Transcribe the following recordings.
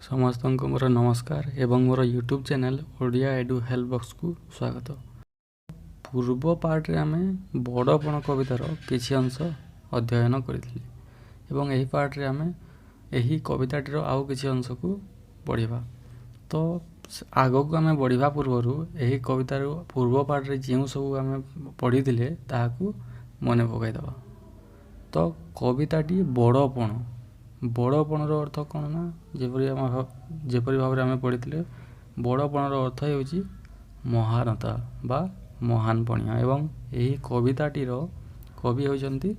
ସମସ୍ତଙ୍କୁ ମୋର ନମସ୍କାର ଏବଂ ମୋର ୟୁଟ୍ୟୁବ୍ ଚ୍ୟାନେଲ୍ ଓଡ଼ିଆ ଏଡୁ ହେଲ୍ପ ବକ୍ସକୁ ସ୍ୱାଗତ। ପୂର୍ବ ପାର୍ଟରେ ଆମେ ବଡ଼ପଣ କବିତାର କିଛି ଅଂଶ ଅଧ୍ୟୟନ କରିଥିଲେ ଏବଂ ଏହି ପାର୍ଟରେ ଆମେ ଏହି କବିତାଟିର ଆଉ କିଛି ଅଂଶକୁ ପଢ଼ିବା। ତ ଆଗକୁ ଆମେ ବଢ଼ିବା ପୂର୍ବରୁ ଏହି କବିତାର ପୂର୍ବ ପାର୍ଟରେ ଯେଉଁ ସବୁ ଆମେ ପଢ଼ିଥିଲେ, ତାହାକୁ ମନେ ପକାଇଦେବା। ତ କବିତାଟି ବଡ଼ପଣ। ବଡ଼ପଣର ଅର୍ଥ କ'ଣ ନା, ଯେପରି ଭାବରେ ଆମେ ପଢ଼ିଥିଲେ, ବଡ଼ପଣର ଅର୍ଥ ହେଉଛି ମହାନତା ବା ମହାନ ପଣିଆ ଏବଂ ଏହି କବିତାଟିର କବି ହେଉଛନ୍ତି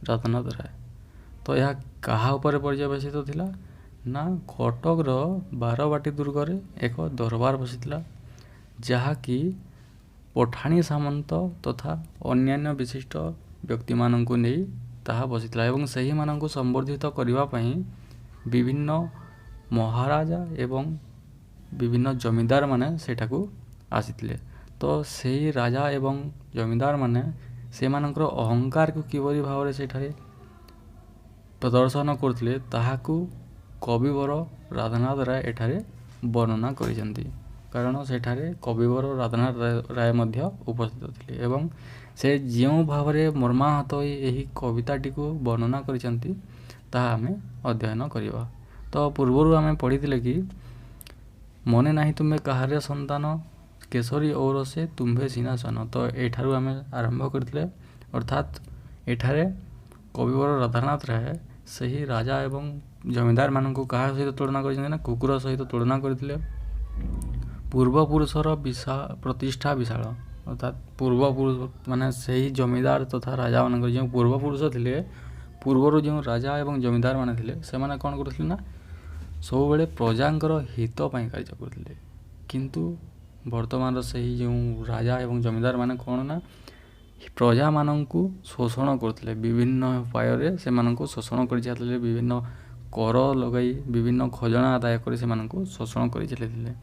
ରାଧାନାଥ ରାୟ। ତ ଏହା କାହା ଉପରେ ପର୍ଯ୍ୟବସିତ ଥିଲା ନା, କଟକର ବାରବାଟୀ ଦୁର୍ଗରେ ଏକ ଦରବାର ବସିଥିଲା, ଯାହାକି ପଠାଣି ସାମନ୍ତ ତଥା ଅନ୍ୟାନ୍ୟ ବିଶିଷ୍ଟ ବ୍ୟକ୍ତିମାନଙ୍କୁ ନେଇ ତାହା ବସିଥିଲା ଏବଂ ସେହିମାନଙ୍କୁ ସମ୍ବର୍ଦ୍ଧିତ କରିବା ପାଇଁ ବିଭିନ୍ନ ମହାରାଜା ଏବଂ ବିଭିନ୍ନ ଜମିଦାରମାନେ ସେଠାକୁ ଆସିଥିଲେ। ତ ସେଇ ରାଜା ଏବଂ ଜମିଦାରମାନେ ସେମାନଙ୍କର ଅହଙ୍କାରକୁ କିପରି ଭାବରେ ସେଠାରେ ପ୍ରଦର୍ଶନ କରୁଥିଲେ, ତାହାକୁ କବିବର ରାଧାନାଥ ରାୟ ଏଠାରେ ବର୍ଣ୍ଣନା କରିଛନ୍ତି। କାରଣ ସେଠାରେ କବିବର ରାଧାନାଥ ରାୟ ମଧ୍ୟ ଉପସ୍ଥିତ ଥିଲେ ଏବଂ ସେ ଯେଉଁ ଭାବରେ ମର୍ମାହତ ହୋଇ ଏହି କବିତାଟିକୁ ବର୍ଣ୍ଣନା କରିଛନ୍ତି, ତାହା ଆମେ ଅଧ୍ୟୟନ କରିବା। ତ ପୂର୍ବରୁ ଆମେ ପଢ଼ିଥିଲେ କି, ମନେ ନାହିଁ ତୁମେ କାହାରେ ସନ୍ତାନ, କେଶରୀ ଔରସେ ତୁମ୍ଭେ ସିନା ସାନ। ତ ଏଠାରୁ ଆମେ ଆରମ୍ଭ କରିଥିଲେ। ଅର୍ଥାତ୍ ଏଠାରେ କବିବର ରାଧାନାଥ ରାୟ ସେହି ରାଜା ଏବଂ ଜମିଦାରମାନଙ୍କୁ କାହା ସହିତ ତୁଳନା କରିଛନ୍ତି ନା, କୁକୁର ସହିତ ତୁଳନା କରିଥିଲେ। ପୂର୍ବପୁରୁଷର ପ୍ରତିଷ୍ଠା ବିଶାଳ, ଅର୍ଥାତ୍ ପୂର୍ବପୁରୁଷ ମାନେ ସେହି ଜମିଦାର ତଥା ରାଜାମାନଙ୍କର ଯେଉଁ ପୂର୍ବପୁରୁଷ ଥିଲେ, ପୂର୍ବରୁ ଯେଉଁ ରାଜା ଏବଂ ଜମିଦାରମାନେ ଥିଲେ, ସେମାନେ କ'ଣ କରୁଥିଲେ ନା, ସବୁବେଳେ ପ୍ରଜାଙ୍କର ହିତ ପାଇଁ କାର୍ଯ୍ୟ କରୁଥିଲେ। କିନ୍ତୁ ବର୍ତ୍ତମାନର ସେହି ଯେଉଁ ରାଜା ଏବଂ ଜମିଦାରମାନେ କ'ଣ ନା, ପ୍ରଜାମାନଙ୍କୁ ଶୋଷଣ କରୁଥିଲେ। ବିଭିନ୍ନ ଉପାୟରେ ସେମାନଙ୍କୁ ଶୋଷଣ କରି ଚାଲିଥିଲେ। ବିଭିନ୍ନ କର ଲଗାଇ, ବିଭିନ୍ନ ଖଜଣା ଆଦାୟ କରି ସେମାନଙ୍କୁ ଶୋଷଣ କରି ଚାଲିଥିଲେ।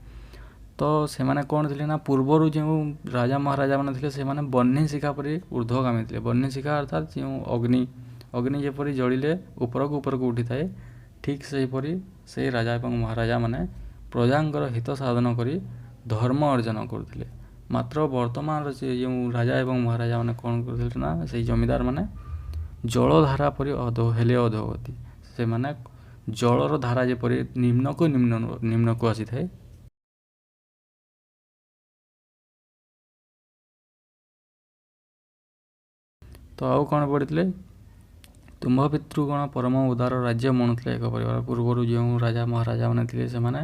ତ ସେମାନେ କ'ଣ ଥିଲେ ନା, ପୂର୍ବରୁ ଯେଉଁ ରାଜା ମହାରାଜାମାନେ ଥିଲେ, ସେମାନେ ବହ୍ନି ଶିଖା ପରି ଉର୍ଦ୍ଧ୍ୱଗାମୀ ଥିଲେ। ବହ୍ନି ଶିଖା ଅର୍ଥାତ୍ ଯେଉଁ ଅଗ୍ନି ଯେପରି ଜଳିଲେ ଉପରକୁ ଉପରକୁ ଉଠିଥାଏ, ଠିକ୍ ସେହିପରି ସେଇ ରାଜା ଏବଂ ମହାରାଜାମାନେ ପ୍ରଜାଙ୍କର ହିତ ସାଧନ କରି ଧର୍ମ ଅର୍ଜନ କରୁଥିଲେ। ମାତ୍ର ବର୍ତ୍ତମାନର ସେ ଯେଉଁ ରାଜା ଏବଂ ମହାରାଜାମାନେ କ'ଣ କରୁଥିଲେ ନା, ସେଇ ଜମିଦାରମାନେ ଜଳଧାରା ପରି ଅଧ ହେଲେ ଅଧୋଗତି। ସେମାନେ ଜଳର ଧାରା ଯେପରି ନିମ୍ନକୁ ନିମ୍ନ ନିମ୍ନକୁ ଆସିଥାଏ। ତ ଆଉ କ'ଣ ପଢ଼ିଥିଲେ? ତୁମ୍ଭ ପିତୃଗଣ ପରମ ଉଦାର, ରାଜ୍ୟ ମଣୁଥିଲେ ଏକ ପରିବାର। ପୂର୍ବରୁ ଯେଉଁ ରାଜା ମହାରାଜାମାନେ ଥିଲେ, ସେମାନେ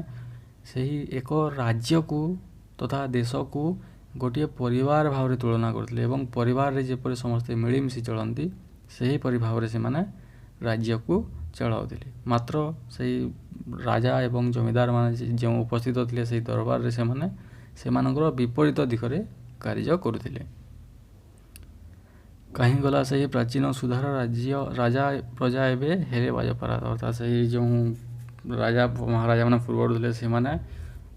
ସେହି ଏକ ରାଜ୍ୟକୁ ତଥା ଦେଶକୁ ଗୋଟିଏ ପରିବାର ଭାବରେ ତୁଳନା କରୁଥିଲେ ଏବଂ ପରିବାରରେ ଯେପରି ସମସ୍ତେ ମିଳିମିଶି ଚଳନ୍ତି, ସେହିପରି ଭାବରେ ସେମାନେ ରାଜ୍ୟକୁ ଚଳାଉଥିଲେ। ମାତ୍ର ସେଇ ରାଜା ଏବଂ ଜମିଦାରମାନେ ଯେଉଁ ଉପସ୍ଥିତ ଥିଲେ ସେହି ଦରବାରରେ, ସେମାନେ ସେମାନଙ୍କର ବିପରୀତ ଦିଗରେ କାର୍ଯ୍ୟ କରୁଥିଲେ। କାହିଁ ଗଲା ସେହି ପ୍ରାଚୀନ ସୁଧାର, ରାଜ୍ୟ ରାଜା ପ୍ରଜା ଏବେ ହେଲେ ବାଜପାରା। ଅର୍ଥାତ୍ ସେହି ଯେଉଁ ରାଜା ମହାରାଜାମାନେ ପୂର୍ବରୁ ଥିଲେ, ସେମାନେ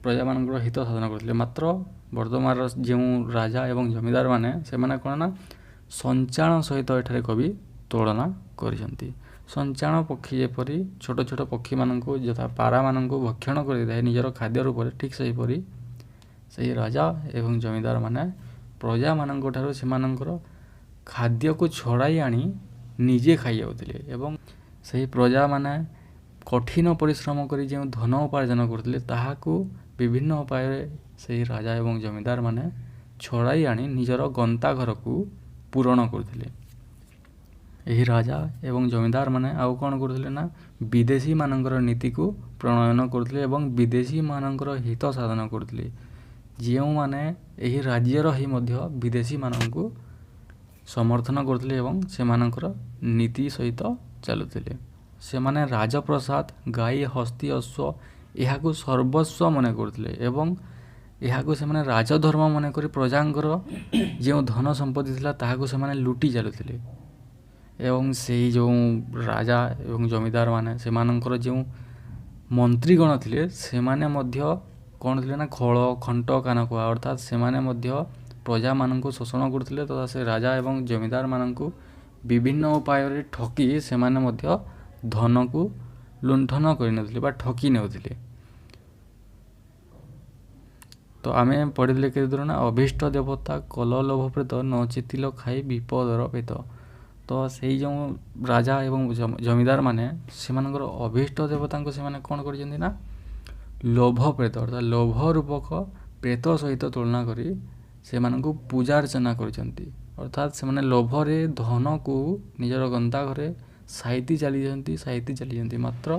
ପ୍ରଜାମାନଙ୍କର ହିତ ସାଧନ କରୁଥିଲେ। ମାତ୍ର ବର୍ତ୍ତମାନର ଯେଉଁ ରାଜା ଏବଂ ଜମିଦାରମାନେ, ସେମାନେ କ'ଣ ନା, ସଞ୍ଚାଣ ସହିତ ଏଠାରେ କବି ତୁଳନା କରିଛନ୍ତି। ସଞ୍ଚାଣ ପକ୍ଷୀ ଯେପରି ଛୋଟ ଛୋଟ ପକ୍ଷୀମାନଙ୍କୁ ଯଥା ପାରାମାନଙ୍କୁ ଭକ୍ଷଣ କରିଥାଏ ନିଜର ଖାଦ୍ୟ ରୂପରେ, ଠିକ୍ ସେହିପରି ସେହି ରାଜା ଏବଂ ଜମିଦାରମାନେ ପ୍ରଜାମାନଙ୍କ ଠାରୁ ସେମାନଙ୍କର ଖାଦ୍ୟକୁ ଛଡ଼ାଇ ଆଣି ନିଜେ ଖାଇଯାଉଥିଲେ ଏବଂ ସେହି ପ୍ରଜାମାନେ କଠିନ ପରିଶ୍ରମ କରି ଯେଉଁ ଧନ ଉପାର୍ଜନ କରୁଥିଲେ, ତାହାକୁ ବିଭିନ୍ନ ଉପାୟରେ ସେହି ରାଜା ଏବଂ ଜମିଦାରମାନେ ଛଡ଼ାଇ ଆଣି ନିଜର ଗନ୍ତାଘରକୁ ପୂରଣ କରୁଥିଲେ। ଏହି ରାଜା ଏବଂ ଜମିଦାରମାନେ ଆଉ କ'ଣ କରୁଥିଲେ ନା, ବିଦେଶୀମାନଙ୍କର ନୀତିକୁ ପ୍ରଣୟନ କରୁଥିଲେ ଏବଂ ବିଦେଶୀମାନଙ୍କର ହିତ ସାଧନ କରୁଥିଲେ, ଯେଉଁମାନେ ଏହି ରାଜ୍ୟର ହେଇ ମଧ୍ୟ ବିଦେଶୀମାନଙ୍କୁ ସମର୍ଥନ କରୁଥିଲେ ଏବଂ ସେମାନଙ୍କର ନୀତି ସହିତ ଚାଲୁଥିଲେ। ସେମାନେ ରାଜପ୍ରସାଦ, ଗାଈ, ହସ୍ତୀ, ଅଶ୍ୱ ଏହାକୁ ସର୍ବସ୍ୱ ମନେ କରୁଥିଲେ ଏବଂ ଏହାକୁ ସେମାନେ ରାଜଧର୍ମ ମନେକରି ପ୍ରଜାଙ୍କର ଯେଉଁ ଧନ ସମ୍ପତ୍ତି ଥିଲା, ତାହାକୁ ସେମାନେ ଲୁଟି ଚାଲୁଥିଲେ। ଏବଂ ସେଇ ଯେଉଁ ରାଜା ଏବଂ ଜମିଦାରମାନେ, ସେମାନଙ୍କର ଯେଉଁ ମନ୍ତ୍ରୀଗଣ ଥିଲେ, ସେମାନେ ମଧ୍ୟ କ'ଣ ଥିଲେ ନା, ଖଳ ଖଣ୍ଟ କାନକୁହା। ଅର୍ଥାତ୍ ସେମାନେ ମଧ୍ୟ ପ୍ରଜାମାନଙ୍କୁ ଶୋଷଣ କରୁଥିଲେ ତଥା ସେ ରାଜା ଏବଂ ଜମିଦାରମାନଙ୍କୁ ବିଭିନ୍ନ ଉପାୟରେ ଠକି ସେମାନେ ମଧ୍ୟ ଧନକୁ ଲୁଣ୍ଠନ କରିନେଉଥିଲେ ବା ଠକି ନେଉଥିଲେ। ତ ଆମେ ପଢ଼ିଥିଲେ କେତେ ଦୂର ନା, ଅଭୀଷ୍ଟ ଦେବତା କଲ ଲୋଭ ପ୍ରେତ ନ ଚିତିଲ ଖାଇ ବିପଦର ପେତ। ତ ସେଇ ଯେଉଁ ରାଜା ଏବଂ ଜମିଦାର ମାନେ ସେମାନଙ୍କର ଅଭୀଷ୍ଟ ଦେବତାଙ୍କୁ ସେମାନେ କ'ଣ କରିଛନ୍ତି ନା, ଲୋଭ ପ୍ରେତ ଅର୍ଥାତ୍ ଲୋଭ ରୂପକ ପ୍ରେତ ସହିତ ତୁଳନା କରି ସେମାନଙ୍କୁ ପୂଜା ଅର୍ଚ୍ଚନା କରିଛନ୍ତି। ଅର୍ଥାତ୍ ସେମାନେ ଲୋଭରେ ଧନକୁ ନିଜର ଗନ୍ତାଘରେ ସାଇତି ଚାଲିଛନ୍ତି, ସାଇତି ଚାଲିଛନ୍ତି, ମାତ୍ର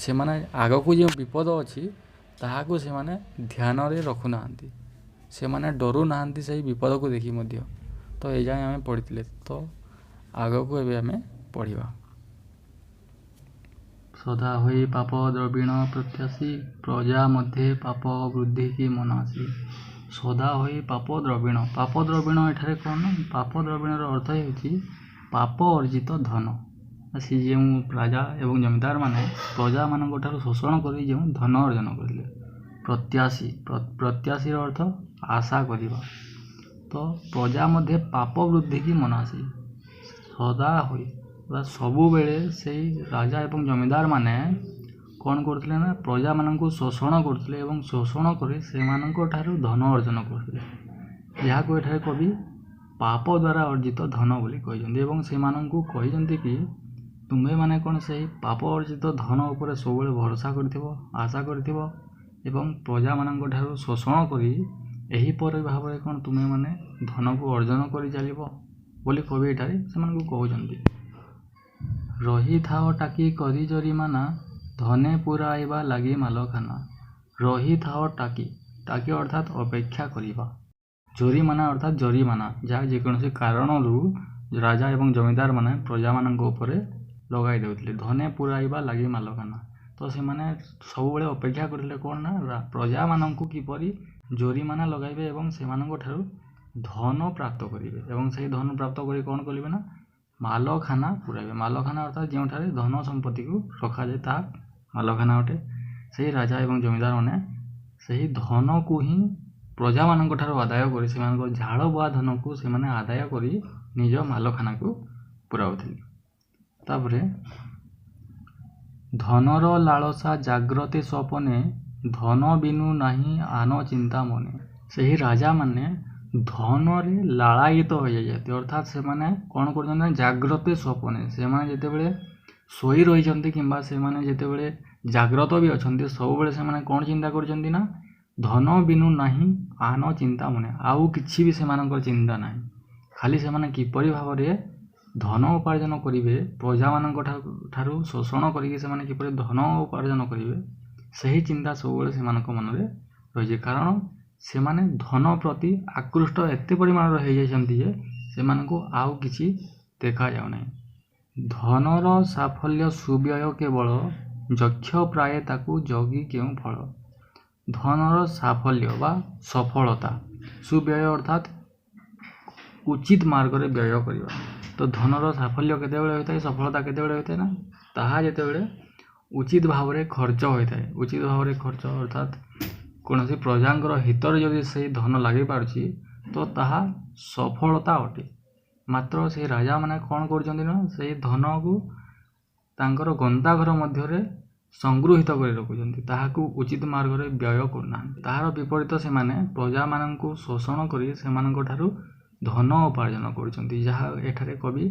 ସେମାନେ ଆଗକୁ ଯେଉଁ ବିପଦ ଅଛି ତାହାକୁ ସେମାନେ ଧ୍ୟାନରେ ରଖୁନାହାନ୍ତି। ସେମାନେ ଡରୁନାହାନ୍ତି ସେହି ବିପଦକୁ ଦେଖି ମଧ୍ୟ। ତ ଏଯାଏଁ ଆମେ ପଢ଼ିଥିଲେ। ତ ଆଗକୁ ଏବେ ଆମେ ପଢ଼ିବା। ସଦା ହୋଇ ପାପ ଦ୍ରବିଣ ପ୍ରତ୍ୟାଶୀ, ପ୍ରଜା ମଧ୍ୟେ ପାପ ବୃଦ୍ଧି କି ମନାସି। ସଦା ହୋଇ ପାପ ଦ୍ରବିଣ। ପାପ ଦ୍ରବିଣ ଏଠାରେ କ'ଣ ନା, ପାପ ଦ୍ରବିଣର ଅର୍ଥ ହେଉଛି ପାପ ଅର୍ଜିତ ଧନ। ସେ ଯେଉଁ ରାଜା ଏବଂ ଜମିଦାର ମାନେ ପ୍ରଜାମାନଙ୍କ ଠାରୁ ଶୋଷଣ କରି ଯେଉଁ ଧନ ଅର୍ଜନ କରିଥିଲେ। ପ୍ରତ୍ୟାଶୀ, ପ୍ରତ୍ୟାଶୀର ଅର୍ଥ ଆଶା କରିବା। ତ ପ୍ରଜା ମଧ୍ୟେ ପାପ ବୃଦ୍ଧି କି ମନାସି। ସଦା ହୋଇ, ସବୁବେଳେ ସେଇ ରାଜା ଏବଂ ଜମିଦାର ମାନେ କ'ଣ କରୁଥିଲେ ନା, ପ୍ରଜାମାନଙ୍କୁ ଶୋଷଣ କରୁଥିଲେ ଏବଂ ଶୋଷଣ କରି ସେମାନଙ୍କ ଠାରୁ ଧନ ଅର୍ଜନ କରୁଥିଲେ, ଯାହାକୁ ଏଠାରେ କବି ପାପ ଦ୍ୱାରା ଅର୍ଜିତ ଧନ ବୋଲି କହିଛନ୍ତି। ଏବଂ ସେମାନଙ୍କୁ କହିଛନ୍ତି କି ତୁମ୍ଭେମାନେ କ'ଣ ସେହି ପାପ ଅର୍ଜିତ ଧନ ଉପରେ ସବୁବେଳେ ଭରସା କରିଥିବ, ଆଶା କରିଥିବ ଏବଂ ପ୍ରଜାମାନଙ୍କ ଠାରୁ ଶୋଷଣ କରି ଏହିପରି ଭାବରେ କ'ଣ ତୁମେମାନେ ଧନକୁ ଅର୍ଜନ କରି ଚାଲିବ ବୋଲି କବି ଏଠାରେ ସେମାନଙ୍କୁ କହୁଛନ୍ତି। ରହିଥାଅ ଟାକି କରି ଜରିମାନା, ଧନେ ପୁରାଇବା ଲାଗି ମାଲଖାନା। ରହିଥାଅ ଟାକି, ଟାକି ଅର୍ଥାତ୍ ଅପେକ୍ଷା କରିବା, ଜରିମାନା ଅର୍ଥାତ୍ ଜରିମାନା ଯାହା ଯେକୌଣସି କାରଣରୁ ରାଜା ଏବଂ ଜମିଦାର ମାନେ ପ୍ରଜାମାନଙ୍କ ଉପରେ ଲଗାଇ ଦେଉଥିଲେ। ଧନେ ପୁରାଇବା ଲାଗି ମାଲଖାନା। ତ ସେମାନେ ସବୁବେଳେ ଅପେକ୍ଷା କରିଥିଲେ କ'ଣ ନା, ପ୍ରଜାମାନଙ୍କୁ କିପରି ଜରିମାନା ଲଗାଇବେ ଏବଂ ସେମାନଙ୍କ ଠାରୁ ଧନ ପ୍ରାପ୍ତ କରିବେ, ଏବଂ ସେହି ଧନ ପ୍ରାପ୍ତ କରି କ'ଣ କରିବେ ନା, ମାଲଖାନା ପୁରାଇବେ। ମାଲଖାନା ଅର୍ଥାତ୍ ଯେଉଁଠାରେ ଧନ ସମ୍ପତ୍ତିକୁ ରଖାଯାଏ ତାହା ମାଲଖାନା ଅଟେ। ସେହି ରାଜା ଏବଂ ଜମିଦାରମାନେ ସେହି ଧନକୁ ହିଁ ପ୍ରଜାମାନଙ୍କ ଠାରୁ ଆଦାୟ କରି, ସେମାନଙ୍କ ଝାଳ ବୁହା ଧନକୁ ସେମାନେ ଆଦାୟ କରି ନିଜ ମାଲଖାନାକୁ ପୁରାଉଥିଲେ। ତାପରେ ଧନର ଲାଳସା ଜାଗ୍ରତେ ସ୍ୱପନେ, ଧନ ବିନୁ ନାହିଁ ଆନ ଚିନ୍ତା ମନେ। ସେହି ରାଜାମାନେ ଧନରେ ଲାଳାୟିତ ହୋଇଯାଇଛନ୍ତି, ଅର୍ଥାତ୍ ସେମାନେ କ'ଣ କରୁଛନ୍ତି ନା, ଜାଗ୍ରତେ ସ୍ୱପନେ, ସେମାନେ ଯେତେବେଳେ ଶୋଇ ରହିଛନ୍ତି କିମ୍ବା ସେମାନେ ଯେତେବେଳେ ଜାଗ୍ରତ ବି ଅଛନ୍ତି, ସବୁବେଳେ ସେମାନେ କ'ଣ ଚିନ୍ତା କରୁଛନ୍ତି ନା, ଧନ ବିନୁ ନାହିଁ ଆନ ଚିନ୍ତା ମନେ। ଆଉ କିଛି ବି ସେମାନଙ୍କର ଚିନ୍ତା ନାହିଁ, ଖାଲି ସେମାନେ କିପରି ଭାବରେ ଧନ ଉପାର୍ଜନ କରିବେ, ପ୍ରଜାମାନଙ୍କ ଠାରୁ ଶୋଷଣ କରିକି ସେମାନେ କିପରି ଧନ ଉପାର୍ଜନ କରିବେ, ସେହି ଚିନ୍ତା ସବୁବେଳେ ସେମାନଙ୍କ ମନରେ ରହିଛି। କାରଣ ସେମାନେ ଧନ ପ୍ରତି ଆକୃଷ୍ଟ ଏତେ ପରିମାଣର ହେଇଯାଇଛନ୍ତି ଯେ ସେମାନଙ୍କୁ ଆଉ କିଛି ଦେଖାଯାଉନାହିଁ। ଧନର ସାଫଲ୍ୟ ସୁବ୍ୟୟ କେବଳ, ଯକ୍ଷ ପ୍ରାୟେ ତାକୁ ଜଗି କେଉଁ ଫଳ। ଧନର ସାଫଲ୍ୟ ବା ସଫଳତା, ସୁବ୍ୟୟ ଅର୍ଥାତ୍ ଉଚିତ ମାର୍ଗରେ ବ୍ୟୟ କରିବା। ତ ଧନର ସାଫଲ୍ୟ କେତେବେଳେ ହୋଇଥାଏ, ସଫଳତା କେତେବେଳେ ହୋଇଥାଏ ନା, ତାହା ଯେତେବେଳେ ଉଚିତ ଭାବରେ ଖର୍ଚ୍ଚ ହୋଇଥାଏ। ଉଚିତ ଭାବରେ ଖର୍ଚ୍ଚ ଅର୍ଥାତ୍ କୌଣସି ପ୍ରଜାଙ୍କର ହିତରେ ଯଦି ସେଇ ଧନ ଲାଗିପାରୁଛି ତ ତାହା ସଫଳତା ଅଟେ। ମାତ୍ର ସେଇ ରାଜାମାନେ କ'ଣ କରୁଛନ୍ତି ନା, ସେଇ ଧନକୁ ତାଙ୍କର ଗନ୍ତାଘର ମଧ୍ୟରେ ସଂଗୃହୀତ କରି ରଖୁଛନ୍ତି, ତାହାକୁ ଉଚିତ ମାର୍ଗରେ ବ୍ୟୟ କରୁନାହାନ୍ତି। ତାହାର ବିପରୀତ ସେମାନେ ପ୍ରଜାମାନଙ୍କୁ ଶୋଷଣ କରି ସେମାନଙ୍କ ଠାରୁ ଧନ ଉପାର୍ଜନ କରୁଛନ୍ତି, ଯାହା ଏଠାରେ କବି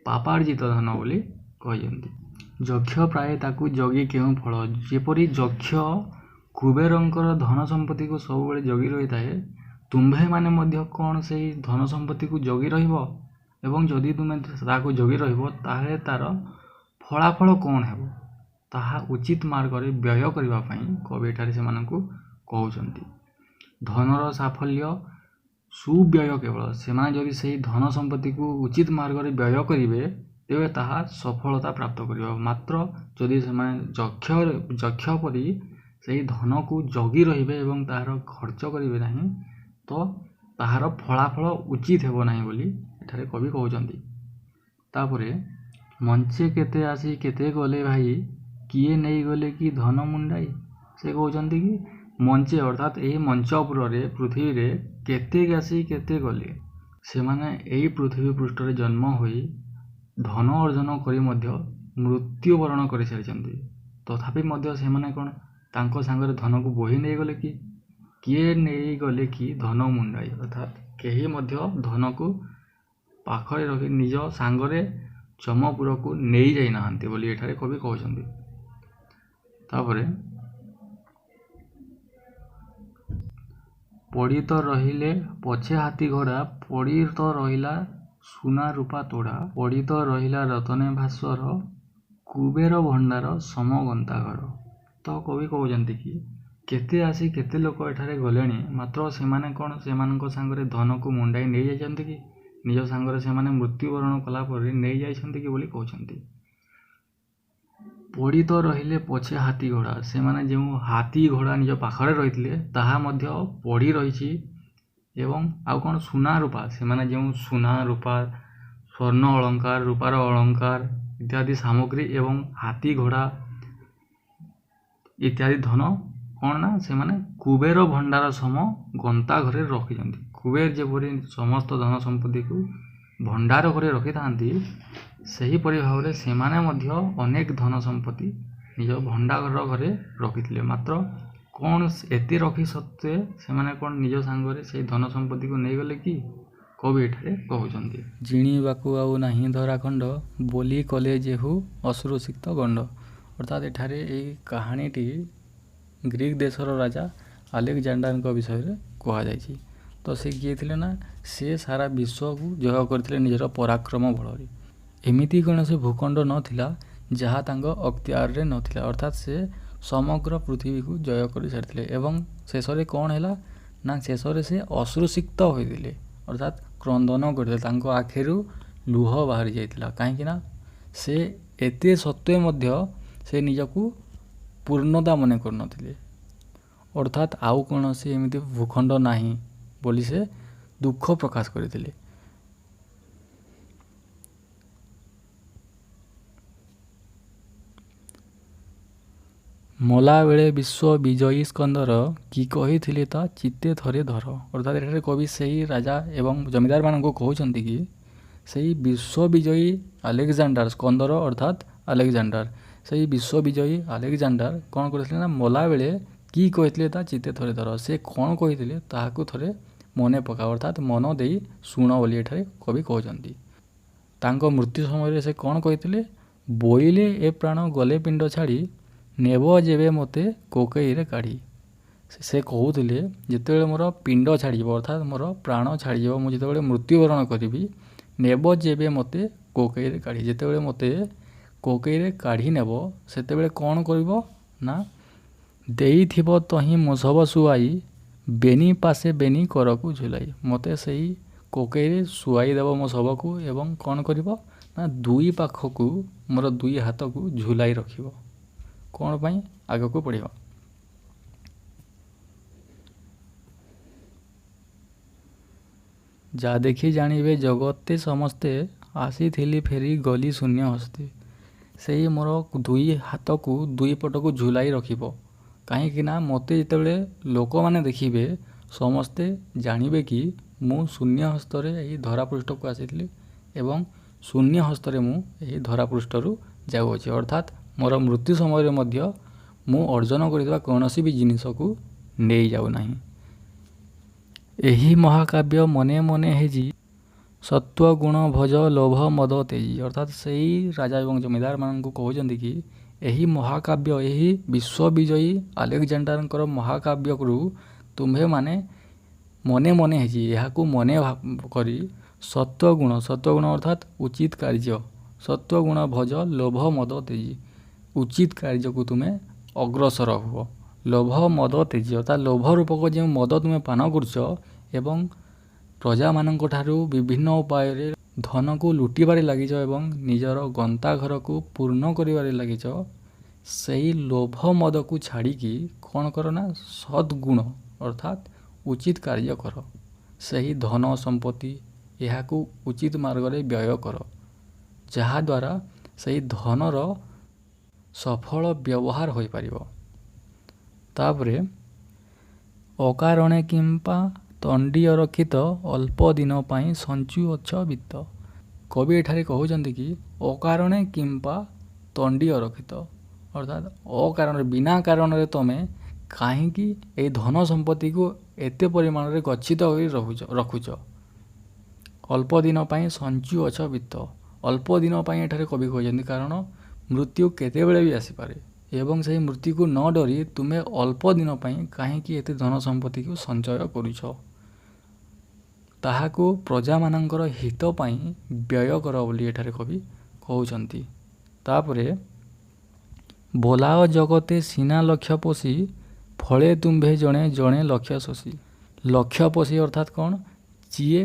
ପାପାର୍ଜିତ ଧନ ବୋଲି କହିଛନ୍ତି। ଯକ୍ଷ ପ୍ରାୟେ ତାକୁ ଜଗି କେଉଁ ଫଳ। ଯେପରି ଯକ୍ଷ କୁବେରଙ୍କର ଧନ ସମ୍ପତ୍ତିକୁ ସବୁବେଳେ ଜଗି ରହିଥାଏ, ତୁମ୍ଭେମାନେ ମଧ୍ୟ କ'ଣ ସେଇ ଧନ ସମ୍ପତ୍ତିକୁ ଜଗି ରହିବ? ଏବଂ ଯଦି ତୁମେ ତାକୁ ଜଗି ରହିବ ତାହେଲେ ତାର ଫଳାଫଳ କ'ଣ ହେବ? ତାହା ଉଚିତ ମାର୍ଗରେ ବ୍ୟୟ କରିବା ପାଇଁ କବି ଏଠାରେ ସେମାନଙ୍କୁ କହୁଛନ୍ତି। ଧନର ସାଫଲ୍ୟ ସୁବ୍ୟୟ କେବଳ, ସେମାନେ ଯଦି ସେଇ ଧନ ସମ୍ପତ୍ତିକୁ ଉଚିତ ମାର୍ଗରେ ବ୍ୟୟ କରିବେ ତେବେ ତାହା ସଫଳତା ପ୍ରାପ୍ତ କରିବ। ମାତ୍ର ଯଦି ସେମାନେ ଯକ୍ଷ ପରି ସେହି ଧନକୁ ଜଗି ରହିବେ ଏବଂ ତାହାର ଖର୍ଚ୍ଚ କରିବେ ନାହିଁ, ତ ତାହାର ଫଳାଫଳ ଉଚିତ ହେବ ନାହିଁ ବୋଲି ଏଠାରେ କବି କହୁଛନ୍ତି। ତାପରେ ମଞ୍ଚେ କେତେ ଆସି କେତେ ଗଲେ ଭାଇ, କିଏ ନେଇଗଲେ କି ଧନ ମୁଣ୍ଡାଇ। ସେ କହୁଛନ୍ତି କି ମଞ୍ଚେ ଅର୍ଥାତ୍ ଏହି ମଞ୍ଚ ଉପରେ ପୃଥିବୀରେ କେତେ ଆସି କେତେ ଗଲେ, ସେମାନେ ଏଇ ପୃଥିବୀ ପୃଷ୍ଠରେ ଜନ୍ମ ହୋଇ ଧନ ଅର୍ଜନ କରି ମଧ୍ୟ ମୃତ୍ୟୁବରଣ କରିସାରିଛନ୍ତି, ତଥାପି ମଧ୍ୟ ସେମାନେ କ'ଣ ତାଙ୍କ ସାଙ୍ଗରେ ଧନକୁ ବୋହି ନେଇଗଲେ କି? କିଏ ନେଇଗଲେ କି ଧନ ମୁଣ୍ଡାଇ, ଅର୍ଥାତ୍ କେହି ମଧ୍ୟ ଧନକୁ ପାଖରେ ରଖି ନିଜ ସାଙ୍ଗରେ ଯମପୁରକୁ ନେଇଯାଇନାହାନ୍ତି ବୋଲି ଏଠାରେ କବି କହୁଛନ୍ତି। ତାପରେ ପଡ଼ି ତ ରହିଲେ ପଛେ ହାତୀ ଘୋଡ଼ା, ପଡ଼ି ତ ରହିଲା ସୁନା ରୂପା ତୋଡ଼ା, ପଡ଼ି ତ ରହିଲା ରତନେ ଭାସ୍ୱର, କୁବେର ଭଣ୍ଡାର ସମ ଗନ୍ତାଘର। ତ କବି କହୁଛନ୍ତି କି କେତେ ଆସି କେତେ ଲୋକ ଏଠାରେ ଗଲେଣି, ମାତ୍ର ସେମାନେ କ'ଣ ସେମାନଙ୍କ ସାଙ୍ଗରେ ଧନକୁ ମୁଣ୍ଡାଇ ନେଇଯାଇଛନ୍ତି କି? ନିଜ ସାଙ୍ଗରେ ସେମାନେ ମୃତ୍ୟୁବରଣ କଲା ପରେ ନେଇଯାଇଛନ୍ତି କି ବୋଲି କହୁଛନ୍ତି। ପଡ଼ି ତ ରହିଲେ ପଛେ ହାତୀ ଘୋଡ଼ା, ସେମାନେ ଯେଉଁ ହାତୀ ଘୋଡ଼ା ନିଜ ପାଖରେ ରହିଥିଲେ ତାହା ମଧ୍ୟ ପଡ଼ି ରହିଛି। ଏବଂ ଆଉ କ'ଣ ସୁନା ରୂପା, ସେମାନେ ଯେଉଁ ସୁନା ରୂପା, ସ୍ୱର୍ଣ୍ଣ ଅଳଙ୍କାର, ରୂପାର ଅଳଙ୍କାର ଇତ୍ୟାଦି ସାମଗ୍ରୀ ଏବଂ ହାତୀ ଘୋଡ଼ା ଇତ୍ୟାଦି ଧନ କ'ଣ ନା ସେମାନେ କୁବେର ଭଣ୍ଡାର ସମ ଗନ୍ତା ଘରେ ରଖିଛନ୍ତି। କୁବେର ଯେପରି ସମସ୍ତ ଧନ ସମ୍ପତ୍ତିକୁ ଭଣ୍ଡାର ଘରେ ରଖିଥାନ୍ତି, ସେହିପରି ଭାବରେ ସେମାନେ ମଧ୍ୟ ଅନେକ ଧନ ସମ୍ପତ୍ତି ନିଜ ଭଣ୍ଡାର ଘରେ ରଖିଥିଲେ। ମାତ୍ର କ'ଣ ଏତେ ରଖି ସତ୍ତ୍ୱେ ସେମାନେ କ'ଣ ନିଜ ସାଙ୍ଗରେ ସେଇ ଧନ ସମ୍ପତ୍ତିକୁ ନେଇଗଲେ କି? କବି ଏଠାରେ କହୁଛନ୍ତି, ଜିଣିବାକୁ ଆଉ ନାହିଁ ଧରାଖଣ୍ଡ, ବୋଲି କଲେ ଯେହୁ ଅଶ୍ରୁସିକ୍ତ ଗଣ୍ଡ। ଅର୍ଥାତ୍ ଏଠାରେ ଏଇ କାହାଣୀଟି ଗ୍ରୀକ୍ ଦେଶର ରାଜା ଆଲେକ୍ଜାଣ୍ଡାରଙ୍କ ବିଷୟରେ କୁହାଯାଇଛି। ତ ସେ କିଏ ଥିଲେ ନା ସେ ସାରା ବିଶ୍ୱକୁ ଜୟ କରିଥିଲେ ନିଜର ପରାକ୍ରମ ବଳରେ। ଏମିତି କୌଣସି ଭୂଖଣ୍ଡ ନଥିଲା ଯାହା ତାଙ୍କ ଅକ୍ତିଆରରେ ନଥିଲା, ଅର୍ଥାତ୍ ସେ ସମଗ୍ର ପୃଥିବୀକୁ ଜୟ କରିସାରିଥିଲେ। ଏବଂ ଶେଷରେ କ'ଣ ହେଲା ନା ଶେଷରେ ସେ ଅଶ୍ରୁସିକ୍ତ ହୋଇଥିଲେ, ଅର୍ଥାତ୍ କ୍ରନ୍ଦନ କରିଥିଲେ, ତାଙ୍କ ଆଖିରୁ ଲୁହ ବାହାରି ଯାଇଥିଲା। କାହିଁକି ନା ସେ ଏତେ ସତ୍ତ୍ୱେ ମଧ୍ୟ ସେ ନିଜକୁ ପୂର୍ଣ୍ଣତା ମନେ କରୁନଥିଲେ, ଅର୍ଥାତ୍ ଆଉ କୌଣସି ଏମିତି ଭୂଖଣ୍ଡ ନାହିଁ ବୋଲି ସେ ଦୁଃଖ ପ୍ରକାଶ କରିଥିଲେ। ମଲାବେଳେ ବିଶ୍ୱ ବିଜୟୀ ସ୍କନ୍ଦର, କି କହିଥିଲେ ତା ଚିତ୍ତେ ଥରେ ଧର। ଅର୍ଥାତ୍ ଏଠାରେ କବି ସେଇ ରାଜା ଏବଂ ଜମିଦାରମାନଙ୍କୁ କହୁଛନ୍ତି କି ସେଇ ବିଶ୍ୱ ବିଜୟୀ ଆଲେକ୍ଜାଣ୍ଡାର ସ୍କନ୍ଦର, ଅର୍ଥାତ୍ ଆଲେକ୍ଜାଣ୍ଡାର, ସେଇ ବିଶ୍ୱ ବିଜୟୀ ଆଲେକ୍ଜାଣ୍ଡାର କ'ଣ କରିଥିଲେ ନା ମଲାବେଳେ କି କହିଥିଲେ ତା ଚିତ୍ତେ ଥରେ ଧର, ସେ କ'ଣ କହିଥିଲେ ତାହାକୁ ଥରେ ମନେ ପକାଅ, ଅର୍ଥାତ୍ ମନ ଦେଇ ଶୁଣ ବୋଲି ଏଠାରେ କବି କହୁଛନ୍ତି। ତାଙ୍କ ମୃତ୍ୟୁ ସମୟରେ ସେ କ'ଣ କହିଥିଲେ? ବୋଇଲେ ଏ ପ୍ରାଣ ଗଲେ ପିଣ୍ଡ ଛାଡ଼ି, ନେବ ଯେବେ ମୋତେ କୋକେଇରେ କାଢ଼ି। ସେ କହୁଥିଲେ ଯେତେବେଳେ ମୋର ପିଣ୍ଡ ଛାଡ଼ିଯିବ, ଅର୍ଥାତ୍ ମୋର ପ୍ରାଣ ଛାଡ଼ିଯିବ, ମୁଁ ଯେତେବେଳେ ମୃତ୍ୟୁବରଣ କରିବି, ନେବ ଯେବେ ମୋତେ କୋକେଇରେ କାଢ଼ି, ଯେତେବେଳେ ମୋତେ କୋକେଇରେ କାଢ଼ି ନେବ ସେତେବେଳେ କ'ଣ କରିବ ନା ଦେଇଥିବ ତହିଁ ମୋ ଶବ ଶୁଆଇ, ବେନି ପାଶେ ବେନି କରକୁ ଝୁଲାଇ। ମୋତେ ସେଇ କୋକେଇରେ ଶୁଆଇ ଦେବ ମୋ ଶବକୁ, ଏବଂ କ'ଣ କରିବ ନା ଦୁଇ ପାଖକୁ ମୋର ଦୁଇ ହାତକୁ ଝୁଲାଇ ରଖିବ। କ'ଣ ପାଇଁ? ଆଗକୁ ପଢ଼ିବା। ଯା ଦେଖି ଜାଣିବେ ଜଗତେ ସମସ୍ତେ, ଆସିଥିଲି ଫେରି ଗଲି ଶୂନ୍ୟ ହସ୍ତେ। ସେଇ ମୋର ଦୁଇ ହାତକୁ ଦୁଇ ପଟକୁ ଝୁଲାଇ ରଖିବ, କାହିଁକି ନା ମୋତେ ଯେତେବେଳେ ଲୋକମାନେ ଦେଖିବେ ସମସ୍ତେ ଜାଣିବେ କି ମୁଁ ଶୂନ୍ୟ ହସ୍ତରେ ଏହି ଧରାପୃଷ୍ଠକୁ ଆସିଥିଲି ଏବଂ ଶୂନ୍ୟ ହସ୍ତରେ ମୁଁ ଏହି ଧରାପୃଷ୍ଠରୁ ଯାଉଅଛି, ଅର୍ଥାତ୍ ମୋର ମୃତ୍ୟୁ ସମୟରେ ମଧ୍ୟ ମୁଁ ଅର୍ଜନ କରିଥିବା କୌଣସି ବି ଜିନିଷକୁ ନେଇଯାଉନାହିଁ। ଏହି ମହାକାବ୍ୟ ମନେ ମନେ ହେଜି, ସତ୍ୱଗୁଣ ଭଜ ଲୋଭ ମଦ ତେଜି। ଅର୍ଥାତ୍ ସେଇ ରାଜା ଏବଂ ଜମିଦାରମାନଙ୍କୁ କହୁଛନ୍ତି କି ଏହି ମହାକାବ୍ୟ, ଏହି ବିଶ୍ୱବିଜୟୀ ଆଲେକ୍ଜାଣ୍ଡାରଙ୍କର ମହାକାବ୍ୟରୁ ତୁମ୍ଭେମାନେ ମନେ ମନେ ହେଜି, ଏହାକୁ ମନେ କରି ସତ୍ୱଗୁଣ, ସତ୍ୱଗୁଣ ଅର୍ଥାତ୍ ଉଚିତ କାର୍ଯ୍ୟ, ସତ୍ୱଗୁଣ ଭଜ ଲୋଭ ମଦ ତେଜି, ଉଚିତ କାର୍ଯ୍ୟକୁ ତୁମେ ଅଗ୍ରସର ହୁଅ। ଲୋଭ ମଦ ତେଜି ଅର୍ଥାତ୍ ଲୋଭ ରୂପକ ଯେଉଁ ମଦ ତୁମେ ପାନ କରୁଛ ଏବଂ ପ୍ରଜାମାନଙ୍କ ଠାରୁ ବିଭିନ୍ନ ଉପାୟରେ ଧନକୁ ଲୁଟିବାରେ ଲାଗିଛ ଏବଂ ନିଜର ଗନ୍ତାଘରକୁ ପୂର୍ଣ୍ଣ କରିବାରେ ଲାଗିଛ, ସେଇ ଲୋଭ ମଦକୁ ଛାଡ଼ିକି କ'ଣ କର ନା ସଦ୍ଗୁଣ ଅର୍ଥାତ୍ ଉଚିତ କାର୍ଯ୍ୟ କର, ସେହି ଧନ ସମ୍ପତ୍ତି ଏହାକୁ ଉଚିତ ମାର୍ଗରେ ବ୍ୟୟ କର, ଯାହାଦ୍ୱାରା ସେଇ ଧନର ସଫଳ ବ୍ୟବହାର ହୋଇପାରିବ। ତାପରେ ଅକାରଣେ କିମ୍ବା ତଣ୍ଡି ଅରକ୍ଷିତ, ଅଳ୍ପ ଦିନ ପାଇଁ ସଞ୍ଚୁଅଛ ବିତ୍ତ। କବି ଏଠାରେ କହୁଛନ୍ତି କି ଅକାରଣେ କିମ୍ବା ତଣ୍ଡି ଅରକ୍ଷିତ, ଅର୍ଥାତ୍ ଅକାରଣରେ ବିନା କାରଣରେ ତମେ କାହିଁକି ଏହି ଧନ ସମ୍ପତ୍ତିକୁ ଏତେ ପରିମାଣରେ ଗଚ୍ଛିତ କରି ରଖୁଛ? ଅଳ୍ପ ଦିନ ପାଇଁ ସଞ୍ଚୁଅଛ ବିତ୍ତ। ଅଳ୍ପ ଦିନ ପାଇଁ ଏଠାରେ କବି କହିଛନ୍ତି, କାରଣ ମୃତ୍ୟୁ କେତେବେଳେ ବି ଆସିପାରେ ଏବଂ ସେହି ମୃତ୍ୟୁକୁ ନ ଡରି ତୁମେ ଅଳ୍ପ ଦିନ ପାଇଁ କାହିଁକି ଏତେ ଧନ ସମ୍ପତ୍ତିକୁ ସଞ୍ଚୟ କରୁଛ? ତାହାକୁ ପ୍ରଜାମାନଙ୍କର ହିତ ପାଇଁ ବ୍ୟୟ କର ବୋଲି ଏଠାରେ କବି କହୁଛନ୍ତି। ତାପରେ ବୋଲାଅ ଜଗତେ ସିନା ଲକ୍ଷ୍ୟ ପୋଷି, ଫଳେ ତୁମ୍ଭେ ଜଣେ ଜଣେ ଲକ୍ଷ୍ୟ ଶୋଷି। ଲକ୍ଷ୍ୟ ପୋଷି ଅର୍ଥାତ୍ କ'ଣ? ଯିଏ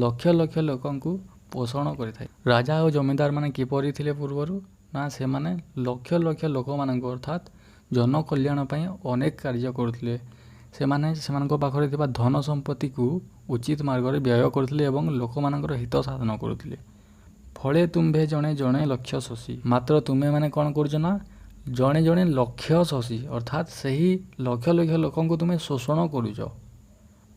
ଲକ୍ଷ ଲକ୍ଷ ଲୋକଙ୍କୁ ପୋଷଣ କରିଥାଏ। ରାଜା ଓ ଜମିଦାରମାନେ କିପରି ଥିଲେ ପୂର୍ବରୁ ନା, ସେମାନେ ଲକ୍ଷ ଲକ୍ଷ ଲୋକମାନଙ୍କୁ ଅର୍ଥାତ୍ ଜନକଲ୍ୟାଣ ପାଇଁ ଅନେକ କାର୍ଯ୍ୟ କରୁଥିଲେ। ସେମାନେ ସେମାନଙ୍କ ପାଖରେ ଥିବା ଧନ ସମ୍ପତ୍ତିକୁ ଉଚିତ ମାର୍ଗରେ ବ୍ୟୟ କରୁଥିଲେ ଏବଂ ଲୋକମାନଙ୍କର ହିତ ସାଧନ କରୁଥିଲେ। ଫଳେ ତୁମ୍ଭେ ଜଣେ ଜଣେ ଲକ୍ଷ୍ୟ ଶୋଷି, ମାତ୍ର ତୁମେମାନେ କ'ଣ କରୁଛ ନା ଜଣେ ଜଣେ ଲକ୍ଷ୍ୟ ଶୋଷି, ଅର୍ଥାତ୍ ସେହି ଲକ୍ଷ ଲକ୍ଷ ଲୋକଙ୍କୁ ତୁମେ ଶୋଷଣ କରୁଛ।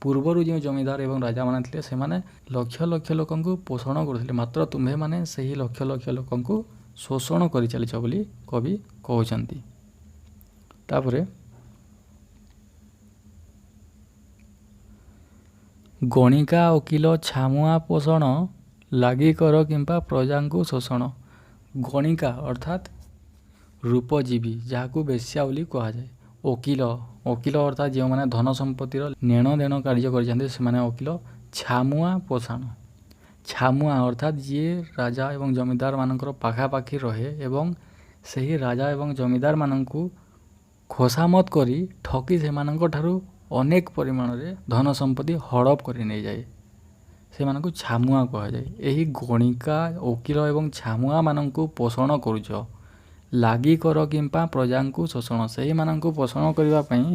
ପୂର୍ବରୁ ଯେଉଁ ଜମିଦାର ଏବଂ ରାଜାମାନେ ଥିଲେ ସେମାନେ ଲକ୍ଷ ଲକ୍ଷ ଲୋକଙ୍କୁ ପୋଷଣ କରୁଥିଲେ, ମାତ୍ର ତୁମ୍ଭେମାନେ ସେହି ଲକ୍ଷ ଲକ୍ଷ ଲୋକଙ୍କୁ ଶୋଷଣ କରିଚାଲିଛ ବୋଲି କବି କହୁଛନ୍ତି। ତାପରେ ଗଣିକା ଓକିଲ ଛାମୁଆ ପୋଷଣ, ଲାଗି କର କିମ୍ବା ପ୍ରଜାଙ୍କୁ ଶୋଷଣ। ଗଣିକା ଅର୍ଥାତ୍ ରୂପଜୀବୀ, ଯାହାକୁ ବେଶ୍ୟା ବୋଲି କୁହାଯାଏ। ଓକିଲ, ଓକିଲ ଅର୍ଥାତ୍ ଯେଉଁମାନେ ଧନ ସମ୍ପତ୍ତିର ନେଣ ଦେଣ କାର୍ଯ୍ୟ କରିଛନ୍ତି ସେମାନେ ଓକିଲ। ଛାମୁଆ ପୋଷଣ, ଛାମୁଆ ଅର୍ଥାତ୍ ଯିଏ ରାଜା ଏବଂ ଜମିଦାରମାନଙ୍କର ପାଖାପାଖି ରହେ ଏବଂ ସେହି ରାଜା ଏବଂ ଜମିଦାରମାନଙ୍କୁ ଖୋସାମତ କରି ଠକି ସେମାନଙ୍କ ଠାରୁ ଅନେକ ପରିମାଣରେ ଧନ ସମ୍ପତ୍ତି ହଡ଼ପ କରି ନେଇଯାଏ, ସେମାନଙ୍କୁ ଛାମୁଆ କୁହାଯାଏ। ଏହି ଗଣିକା, ଓକିଲ ଏବଂ ଛାମୁଆମାନଙ୍କୁ ପୋଷଣ କରୁଛ, ଲାଗି କର କିମ୍ବା ପ୍ରଜାଙ୍କୁ ଶୋଷଣ। ସେହିମାନଙ୍କୁ ପୋଷଣ କରିବା ପାଇଁ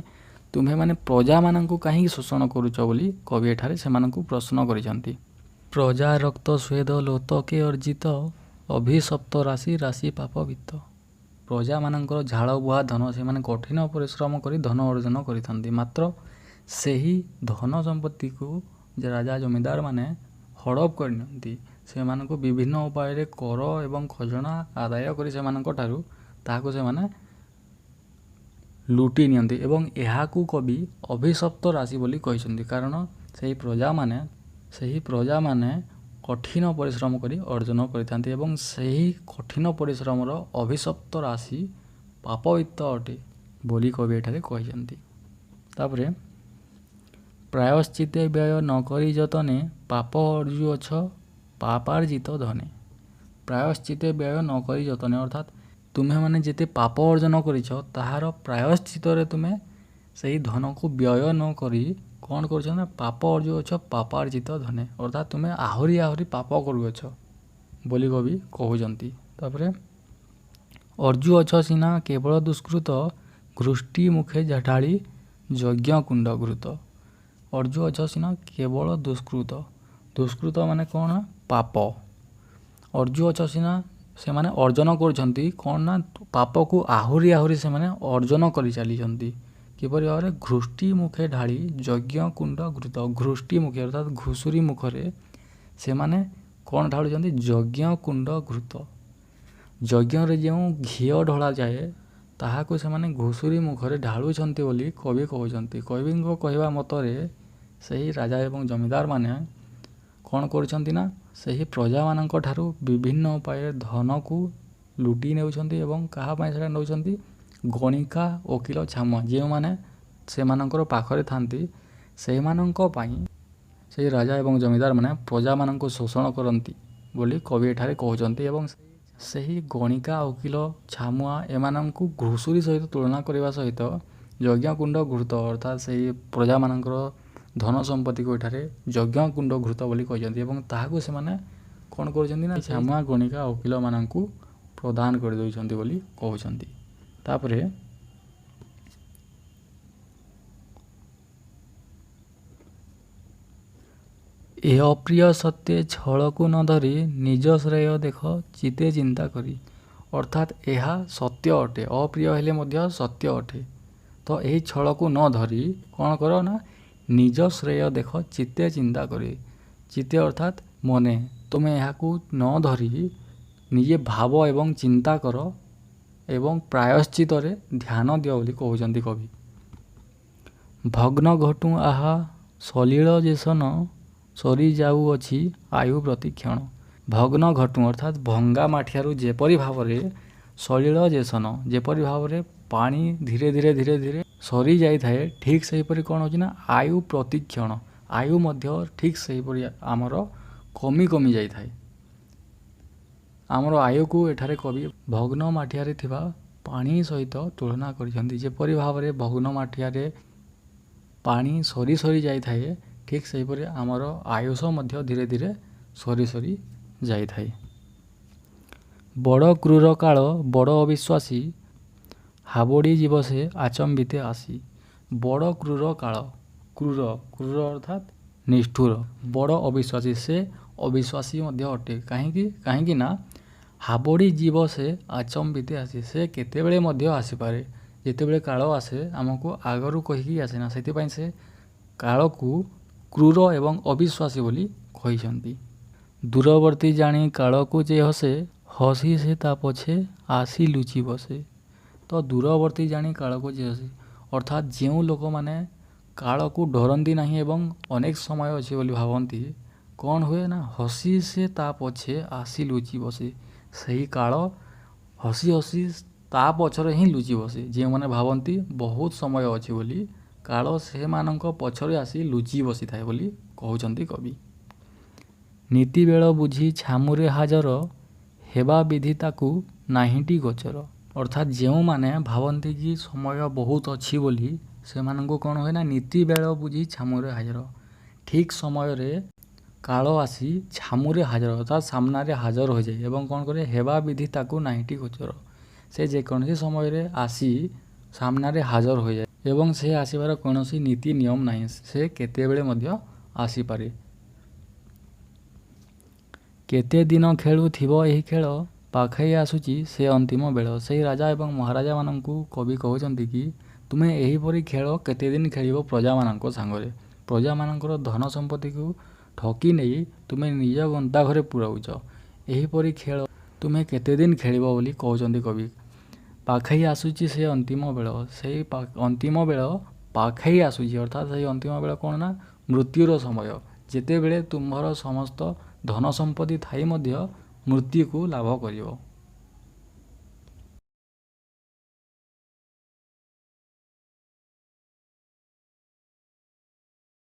ତୁମ୍ଭେମାନେ ପ୍ରଜାମାନଙ୍କୁ କାହିଁକି ଶୋଷଣ କରୁଛ ବୋଲି କବି ଏଠାରେ ସେମାନଙ୍କୁ ପ୍ରଶ୍ନ କରିଛନ୍ତି। ପ୍ରଜା ରକ୍ତ ସ୍ୱେଦ ଲୋତକେ ଅର୍ଜିତ, ଅଭିଶପ୍ତ ରାଶି ରାଶି ପାପ ବିତ୍ତ। ପ୍ରଜାମାନଙ୍କର ଝାଳ ବୁହା ଧନ, ସେମାନେ କଠିନ ପରିଶ୍ରମ କରି ଧନ ଅର୍ଜନ କରିଥାନ୍ତି, ମାତ୍ର ସେହି ଧନ ସମ୍ପତ୍ତିକୁ ରାଜା ଜମିଦାରମାନେ ହଡ଼ପ କରିନିଅନ୍ତି। ସେମାନଙ୍କୁ ବିଭିନ୍ନ ଉପାୟରେ କର ଏବଂ ଖଜଣା ଆଦାୟ କରି ସେମାନଙ୍କ ଠାରୁ ତାହାକୁ ସେମାନେ ଲୁଟି ନିଅନ୍ତି ଏବଂ ଏହାକୁ କବି ଅଭିଶପ୍ତ ରାଶି ବୋଲି କହିଛନ୍ତି, କାରଣ ସେହି ପ୍ରଜାମାନେ କଠିନ ପରିଶ୍ରମ କରି ଅର୍ଜନ କରିଥାନ୍ତି ଏବଂ ସେହି କଠିନ ପରିଶ୍ରମର ଅଭିଶପ୍ତ ରାଶି ପାପବିତ୍ତ ଅଟେ ବୋଲି କବି ଏଠାରେ କହିଛନ୍ତି। ତାପରେ ପ୍ରାୟଶ୍ଚିତେ ବ୍ୟୟ ନ କରି ଯତନେ, ପାପ ଅର୍ଜୁଅଛ ପାପାର୍ଜିତ ଧନେ। ପ୍ରାୟଶ୍ଚିତେ ବ୍ୟୟ ନ କରି ଯତନେ ଅର୍ଥାତ୍ ତୁମେମାନେ ଯେତେ ପାପ ଅର୍ଜନ କରିଛ ତାହାର ପ୍ରାୟଶ୍ଚିତରେ ତୁମେ ସେହି ଧନକୁ ବ୍ୟୟ ନ କରି କ'ଣ କରୁଛ ନା ପାପ ଅର୍ଜୁଅଛ ପାପାର୍ଜିତ ଧନେ, ଅର୍ଥାତ୍ ତୁମେ ଆହୁରି ଆହୁରି ପାପ କରୁଅଛ ବୋଲି କବି କହୁଛନ୍ତି। ତାପରେ ଅର୍ଜୁଅଛ ସିନା କେବଳ ଦୁଷ୍କୃତ, ଘୃଷ୍ଟି ମୁଖେ ଢାଳି ଯଜ୍ଞକୁଣ୍ଡ ଘୃତ। ଅର୍ଜୁଅଛ ସିନା କେବଳ ଦୁଷ୍କୃତ, ଦୁଷ୍କୃତ ମାନେ କ'ଣ? ପାପ। ଅର୍ଜୁଅଛ ସିନା, ସେମାନେ ଅର୍ଜନ କରୁଛନ୍ତି କ'ଣ ନା ପାପକୁ ଆହୁରି ଆହୁରି ସେମାନେ ଅର୍ଜନ କରି ଚାଲିଛନ୍ତି। କିପରି ଭାବରେ? ଘୃଷ୍ଟି ମୁଖେ ଢାଳି ଯଜ୍ଞକୁଣ୍ଡ ଘୃତ। ଘୃଷ୍ଟି ମୁଖେ ଅର୍ଥାତ୍ ଘୁଷୁରୀ ମୁଖରେ ସେମାନେ କ'ଣ ଢାଳୁଛନ୍ତି? ଯଜ୍ଞକୁଣ୍ଡ ଘୃତ। ଯଜ୍ଞରେ ଯେଉଁ ଘିଅ ଢଳାଯାଏ ତାହାକୁ ସେମାନେ ଘୁଷୁରୀ ମୁଖରେ ଢାଳୁଛନ୍ତି ବୋଲି କବି କହୁଛନ୍ତି। କବିଙ୍କ କହିବା ମତରେ ସେହି ରାଜା ଏବଂ ଜମିଦାରମାନେ କ'ଣ କରୁଛନ୍ତି ନା ସେହି ପ୍ରଜାମାନଙ୍କ ଠାରୁ ବିଭିନ୍ନ ଉପାୟରେ ଧନକୁ ଲୁଟି ନେଉଛନ୍ତି ଏବଂ କାହା ପାଇଁ ସେଇଟା ନେଉଛନ୍ତି? ଗଣିକା, ଓକିଲ, ଛାମୁଆ ଯେଉଁମାନେ ସେମାନଙ୍କର ପାଖରେ ଥାନ୍ତି ସେମାନଙ୍କ ପାଇଁ ସେହି ରାଜା ଏବଂ ଜମିଦାରମାନେ ପ୍ରଜାମାନଙ୍କୁ ଶୋଷଣ କରନ୍ତି ବୋଲି କବି ଏଠାରେ କହୁଛନ୍ତି। ଏବଂ ସେହି ଗଣିକା, ଓକିଲ, ଛାମୁଆ ଏମାନଙ୍କୁ ଘୁଷୁରୀ ସହିତ ତୁଳନା କରିବା ସହିତ ଯଜ୍ଞକୁଣ୍ଡ ଘୃତ ଅର୍ଥାତ୍ ସେହି ପ୍ରଜାମାନଙ୍କର ଧନ ସମ୍ପତ୍ତିକୁ ଏଠାରେ ଯଜ୍ଞକୁଣ୍ଡ ଘୃତ ବୋଲି କହିଛନ୍ତି ଏବଂ ତାହାକୁ ସେମାନେ କ'ଣ କରୁଛନ୍ତି ନା ଛାମୁଆ, ଗଣିକା, ଓକିଲମାନଙ୍କୁ ପ୍ରଦାନ କରିଦେଉଛନ୍ତି ବୋଲି କହୁଛନ୍ତି। ତାପରେ ଏ ଅପ୍ରିୟ ସତ୍ୟେ ଛଳକୁ ନ ଧରି, ନିଜ ଶ୍ରେୟ ଦେଖ ଚିତ୍ତେ ଚିନ୍ତା କରି। ଅର୍ଥାତ୍ ଏହା ସତ୍ୟ ଅଟେ, ଅପ୍ରିୟ ହେଲେ ମଧ୍ୟ ସତ୍ୟ ଅଟେ। ତ ଏହି ଛଳକୁ ନ ଧରି କ'ଣ କର ନା ନିଜ ଶ୍ରେୟ ଦେଖ ଚିତ୍ତେ ଚିନ୍ତା କରି। ଚିତ୍ତେ ଅର୍ଥାତ୍ ମନେ, ତୁମେ ଏହାକୁ ନ ଧରି ନିଜେ ଭାବ ଏବଂ ଚିନ୍ତା କର ଏବଂ ପ୍ରାୟଶ୍ଚିତରେ ଧ୍ୟାନ ଦିଅ ବୋଲି କହୁଛନ୍ତି କବି। ଭଗ୍ନ ଘଟୁ ଆହା ସଲିଳ ଯେସନ, ସରିଯାଉଅଛି ଆୟୁ ପ୍ରତିକ୍ଷଣ। ଭଗ୍ନ ଘଟୁ ଅର୍ଥାତ୍ ଭଙ୍ଗା ମାଠିଆରୁ ଯେପରି ଭାବରେ ସଲିଳ ଯେସନ, ଯେପରି ଭାବରେ ପାଣି ଧୀରେ ଧୀରେ ଧୀରେ ଧୀରେ ସରିଯାଇଥାଏ, ଠିକ୍ ସେହିପରି କ'ଣ ହେଉଛି ନା ଆୟୁ ପ୍ରତିକ୍ଷଣ, ଆୟୁ ମଧ୍ୟ ଠିକ୍ ସେହିପରି ଆମର କମି କମି ଯାଇଥାଏ। ଆମର ଆୟୁକୁ ଏଠାରେ କବି ଭଗ୍ନ ମାଠିଆରେ ଥିବା ପାଣି ସହିତ ତୁଳନା କରିଛନ୍ତି। ଯେପରି ଭାବରେ ଭଗ୍ନ ମାଠିଆରେ ପାଣି ସରି ସରି ଯାଇଥାଏ, ଠିକ୍ ସେହିପରି ଆମର ଆୟୁଷ ମଧ୍ୟ ଧୀରେ ଧୀରେ ସରି ସରି ଯାଇଥାଏ। ବଡ଼ କ୍ରୂର କାଳ ବଡ଼ ଅବିଶ୍ୱାସୀ, ହାବଡ଼ି ଯିବ ସେ ଆଚମ୍ବିତେ ଆସି। ବଡ଼ କ୍ରୂର କାଳ, କ୍ରୂର, କ୍ରୂର ଅର୍ଥାତ୍ ନିଷ୍ଠୁର, ବଡ଼ ଅବିଶ୍ୱାସୀ, ସେ ଅବିଶ୍ୱାସୀ ମଧ୍ୟ ଅଟେ। କାହିଁକି? କାହିଁକି ନା ହାବଡ଼ି ଯିବ ସେ ଆଚମ୍ବିତେ ଆସି, ସେ କେତେବେଳେ ମଧ୍ୟ ଆସିପାରେ। ଯେତେବେଳେ କାଳ ଆସେ ଆମକୁ ଆଗରୁ କହିକି ଆସେ ନା, ସେଥିପାଇଁ ସେ କାଳକୁ କ୍ରୂର ଏବଂ ଅବିଶ୍ୱାସୀ ବୋଲି କହିଛନ୍ତି। ଦୂରବର୍ତ୍ତୀ ଜାଣି କାଳକୁ ଯେ ହସେ, ହସି ସେ ତା ପଛେ ଆସି ଲୁଚି ବସେ। ତ ଦୂରବର୍ତ୍ତୀ ଜାଣି କାଳକୁ ଯେ ହସେ, ଅର୍ଥାତ୍ ଯେଉଁ ଲୋକମାନେ କାଳକୁ ଡରନ୍ତି ନାହିଁ ଏବଂ ଅନେକ ସମୟ ଅଛି ବୋଲି ଭାବନ୍ତି, କ'ଣ ହୁଏ ନା ହସି ସେ ତା ପଛେ ଆସି ଲୁଚି ବସେ। ସେହି କାଳ ହସି ହସି ତା ପଛରେ ହିଁ ଲୁଚି ବସେ। ଯେଉଁମାନେ ଭାବନ୍ତି ବହୁତ ସମୟ ଅଛି ବୋଲି, କାଳ ସେମାନଙ୍କ ପଛରେ ଆସି ଲୁଚି ବସିଥାଏ ବୋଲି କହୁଛନ୍ତି କବି। ନୀତିବେଳ ବୁଝି ଛାମୁରେ ହାଜର ହେବା ବିଧି ତାକୁ ନାହିଁଟି ଗୋଚର। ଅର୍ଥାତ୍ ଯେଉଁମାନେ ଭାବନ୍ତି କି ସମୟ ବହୁତ ଅଛି ବୋଲି, ସେମାନଙ୍କୁ କ'ଣ ହୁଏ ନା ନୀତିବେଳ ବୁଝି ଛାମୁରେ ହାଜର, ଠିକ୍ ସମୟରେ କାଳ ଆସି ଛାମୁରେ ହାଜର ଅର୍ଥାତ୍ ସାମ୍ନାରେ ହାଜର ହୋଇଯାଏ ଏବଂ କ'ଣ କରେ, ହେବା ବିଧି ତାକୁ ନାହିଁଟି ଗୋଚର। ସେ ଯେକୌଣସି ସମୟରେ ଆସି ସାମ୍ନାରେ ହାଜର ହୋଇଯାଏ ଏବଂ ସେ ଆସିବାର କୌଣସି ନୀତି ନିୟମ ନାହିଁ, ସେ କେତେବେଳେ ମଧ୍ୟ ଆସିପାରେ। କେତେ ଦିନ ଖେଳୁଥିବ ଏହି ଖେଳ, ପାଖେଇ ଆସୁଛି ସେ ଅନ୍ତିମ ବେଳ। ସେହି ରାଜା ଏବଂ ମହାରାଜାମାନଙ୍କୁ କବି କହୁଛନ୍ତି କି ତୁମେ ଏହିପରି ଖେଳ କେତେଦିନ ଖେଳିବ ପ୍ରଜାମାନଙ୍କ ସାଙ୍ଗରେ? ପ୍ରଜାମାନଙ୍କର ଧନ ସମ୍ପତ୍ତିକୁ ଠକି ନେଇ ତୁମେ ନିଜ ଗନ୍ତା ଘରେ ପୁରାଉଛ। ଏହିପରି ଖେଳ ତୁମେ କେତେଦିନ ଖେଳିବ ବୋଲି କହୁଛନ୍ତି କବି। ପାଖେଇ ଆସୁଛି ସେ ଅନ୍ତିମ ବେଳ, ସେଇ ଅନ୍ତିମ ବେଳ ପାଖେଇ ଆସୁଛି, ଅର୍ଥାତ୍ ସେଇ ଅନ୍ତିମ ବେଳ କ'ଣ ନା ମୃତ୍ୟୁର ସମୟ, ଯେତେବେଳେ ତୁମ୍ଭର ସମସ୍ତ ଧନ ସମ୍ପତ୍ତି ଥାଇ ମଧ୍ୟ ମୃତ୍ୟୁକୁ ଲାଭ କରିବ।